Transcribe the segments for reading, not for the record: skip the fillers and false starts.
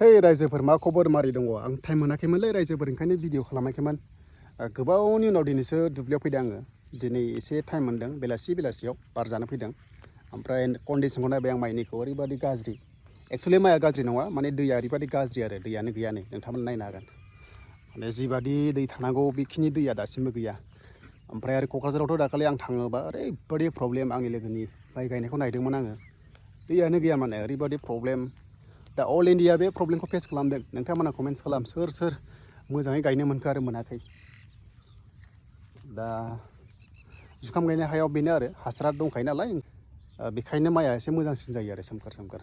Hey रायजोफोर मा खबर मारै दङ आं टाइम मोनाखैमोनलै रायजोफोर ओंखायनो भिडिअ खालामाखैमोन गोबावनि उनाव दिनैसो दुब्लियाव फैदों आङो दिनै एसे टाइम मोनदों बेलासियाव बार जानो फैदों ओमफ्राय कन्डिशनखौ नायबाय आं माइनिखौ ओरैबादि गाज्रि एक्चुअली माइया गाज्रि नङा माने दैया ओरैबादि गाज्रि आरो दैयानो गैया नै नोंथांमोन नायनो हागोन माने जिबादि दै थानांगौ बेखिनि दैया दासिमबो गैया ओमफ्राय आरो क'क्राझारावथ' दाखालि आं थाङोबा ओरैबादि प्रब्लेम आंनि लोगोनि माइ गायनायखौ नायदोंमोन आङो दैयानो गैया माने ओरैबादि प्रब्लेम दा अल इन्डिया बे प्रब्लेमखौ फेस खालामदों नोंथांमोना कमेन्ट्स खालाम सोर मोजाङै गायनो मोनखो आरो मोनाखै दा जुखाम गायनाय हायाव बेनो आरो हासारा दंखायो नालाय बेखायनो माइया एसे मोजांसिन जायो आरो सोमखोर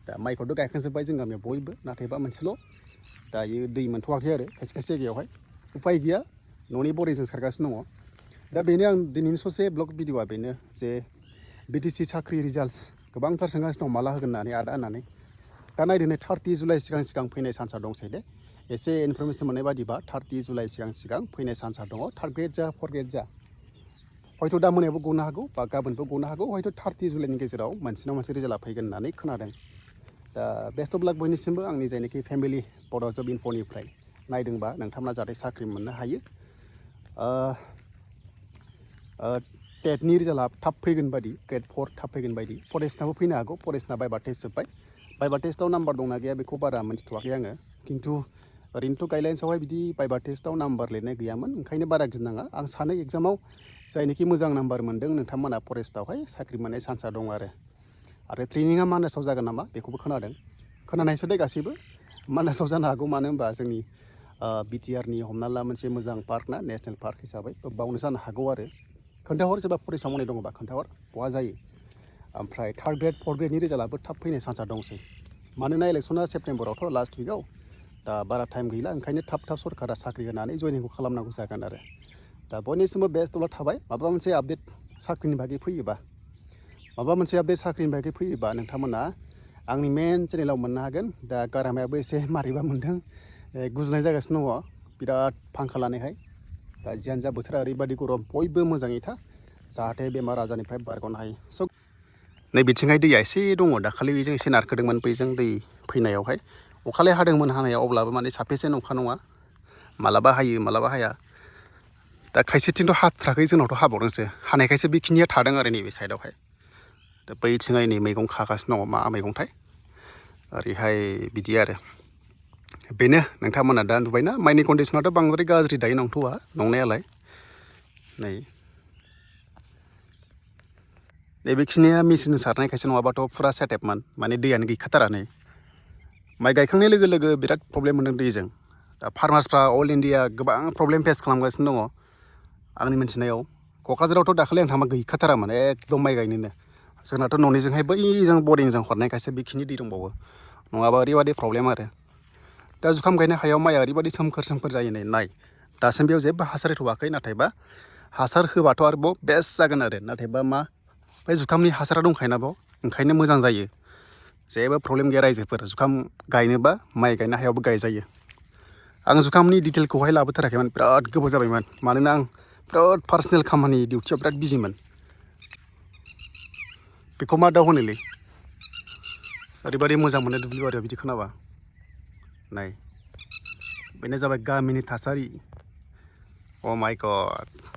दा माइखौथ' गायखांजोब्बाय जों गामियाव बयबो नाथायबा मोनसेल' दायो दै मोनथ'वाखै आरो खायसे जायगायावहाय उपाय गैया न'नि बरिजों सारगासिनो दङ दा बेनो आं दिनैनि ससे ब्लग भिडिअआ बेनो जे BTC साख्रि रिजाल्टस गोबांथार सोंगासिनो दं माला होगोन होननानै आदा होननानै दा नायदो नै 30 जुलाइ सिगां फैनाय चान्सआ दंसै दे एसे इनफरमेसन मोननाय बादिबा 30 जुलाइ सिगां फैनाय चान्सआ दङ 3rd ग्रेड जा 4th ग्रेड जा हयथ' दा मोनायावबो गनो हागौ बा गाबोनबो गनो हागौ हयथ' 30 जुलाइनि गेजेराव मोनसेनाव मोनसे रिजाल्टआ फैगोन होननानै खोनादों दा बेस्ट अफ लाक बयनिसिमबो आंनि जायनाखि फेमिलि बड'जब इनफ'निफ्राय नायदोंबा नोंथांमोना जाहाथे साख्रि मोननो हायो टेटनि रिजाल्टआ थाब फैगोन बायदि Gr-4 थाब फैगोन बायदि फरेस्टनाबो फैनो हागौ फरेस्टना बाइबा टेस्ट जोब्बाय बाइबा टेस्टआव नाम्बार दंना गैया बेखौ बारा मिन्थिथ'वाखै आङो खिन्थु ओरैनोथ' गाइडलाइन्सआवहाय बिदि बाइबा टेस्टआव नाम्बार लिरनाय गैयामोन ओंखायनो बारा गिनाङा आं सानो एग्जामाव जायनोखि मोजां नाम्बार मोन्दों नोंथांमोना फरेस्टआवहाय साख्रि मोननाय चान्सआ दं आरो ट्रेनिङा मानासाव जागोन नामा बेखौबो खोनादों खोनानायसो दे गासैबो मानासाव जानो हागौ मानो होनबा जोंनि BTRनि हमना ला मोनसे मोजां पार्क ना नेसनेल पार्क हिसाबै बावनो जानो हागौ आरो खोन्थाहर जेब्ला फरेस्टआव मावनाय दङबा खोन्थाहर बहा जायो ओमफ्राय 3rd ग्रेड 4th ग्रेडनि रिजाल्टआबो थाब फैनाय चान्सआ दंसै मानोना इलेक्सना सेप्तेम्बरावथ' लास्ट उइकआव दा बारा टाइम गैला ओंखायनो थाब सरकारा साख्रि होनानै जयनिंखौ खालामनांगौ जागोन आरो दा बयनिसिमबो बेस्ट अब्ला थाबाय माबा मोनसे आपडेट साख्रिनि बागै फैयोबा नोंथांमोना आंनि मेन चेनेलाव मोननो हागोन दा गारामायाबो एसे मारैबा मोन्दों गुजुनाय जागासिनो दङ बिराद फांखा लानायहाय दा जियानो जा बोथोरा ओरैबादि गरम बयबो मोजाङै था जाहाथे बेमार आजारनिफ्राय बारग'नो हायो स' नै बिथिंहाय दैया एसे दङ दाखालि बेजों एसे नारखोदोंमोन बैजों दै फैनायावहाय अखालाय हादोंमोन हानायाव अब्लाबो माने साफिसियेन्ट अखा नङा मालाबा हायो मालाबा हाया दा खायसेथिंथ' हाथाराखै जोंनावथ' हाबावदोंसो हानायखायसो बेखिनिया थादों आरो नैबे साइडआवहाय दा बैथिंहाय नै मैगं खागासिनो दङ मा मैगंथाय ओरैहाय बिदि आरो बेनो नोंथांमोना दा नुबायना माइनि कन्डिसनाथ' बांद्राय गाज्रि दायो नंथ'वा नंनायालाय नैबेखिनिया मेचिनजों सारनायखायसो नङाबाथ' फुरा सेटआपमोन माने दैयानो गैखाथारा नै माइ गायखांनाय लोगो लोगो बिराद प्रब्लेम मोन्दों दैजों दा फार्मार्सफ्रा अल इन्डिया गोबां प्रब्लेम फेस खालामगासिनो दङ आंनि मिन्थिनायाव क'क्राझारावथ' दाखालि आं थांबा गैखाथारामोन एकदम माइ गायनोनो जोंनाथ' न'निजोंहाय बैजों बरिंजों हरनायखायसो बेखिनि दै दंबावो नङाबा ओरैबादि प्रब्लेम आरो दा जुखाम गायनाय हायाव माइआ ओरैबादि सोमखोर जायो नाय दासिम बेयाव जेबो हासार होथ'वाखै नाथायबा हासार होबाथ' आरोबाव बेस्ट जागोन आरो नाथायबा मा बे जुखामनि हासारा दंखायोना बाव ओंखायनो मोजां जायो जेबो प्रब्लेम गैया रायजोफोर जुखाम गायनोबा माइ गायनो हायावबो गायजायो आं जुखामनि डिटेलखौहाय लाबोथाराखैमोन बिराद गोबाव जाबायमोन मानोना आं बिराद पार्सनेल खामानि डिउटियाव बिराद बिजिमोन बेखौ मा दाउ होनोलै ओरैबादि मोजां मोनो दुब्लि बारियाव बिदि खोनाबा नाय बेनो जाबाय गामिनि थासारि अ माय गड